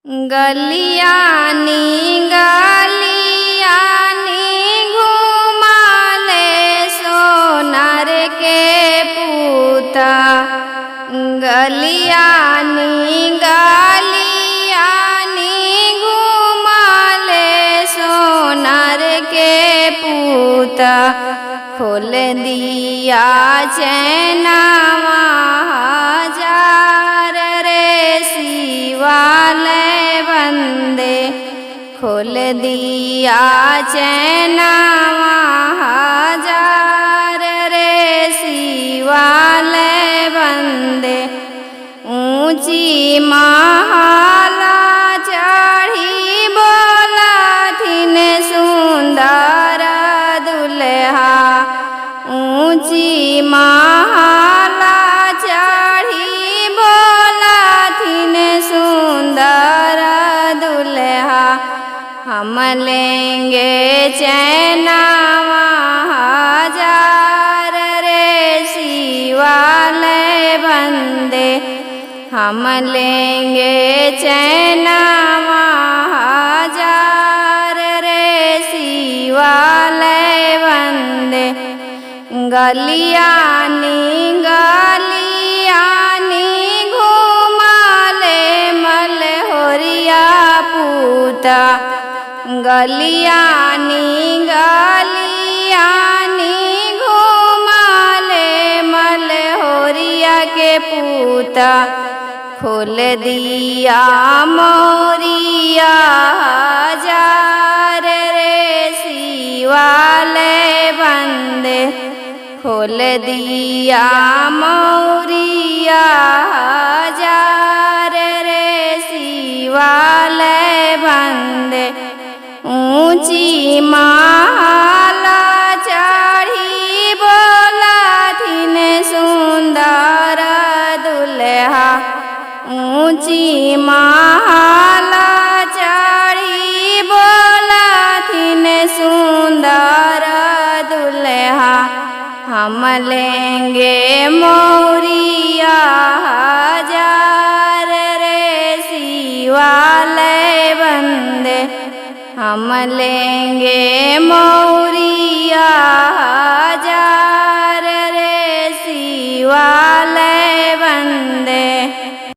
गलियानी गलियानी घुमाले सोनार के पूता। गलियानी गलियानी घुमाले सोनार के पूता। खोल दिया चैनावा हजार रे शिवालय बंदे। खोल दिया चैनावा हजार रे शिवालय बंदे। ऊंची माला चढ़ी बोलथिन सुंदर दुल्हा। ऊंची माला चढ़ी बोलथिन सुंदर दुल्हा। हम लेंगे चैनावा हजार रे शिवालय बंदे। हम लेंगे चैनावा हजार रे शिवालय बंदे। गलियानी गलियानी घुमाले मलहोरिया पूता। गलियानी गलियानी घुमाले मलहोरिया के पूता। खोल दिया मोरिया हजार रे शिवालय बंदे। खोल दिया मोरिया हजार रे शिवालय बंदे। ऊंची माला चढ़ी बोलथिन सुंदर दुल्हा। ऊंची माला चढ़ी बोलथिन सुंदर दुल्हा। हम लेंगे मोरिया हजार रे शिवालय बंदे। हम लेंगे मोरिया हजार रे शिवालय बंदे।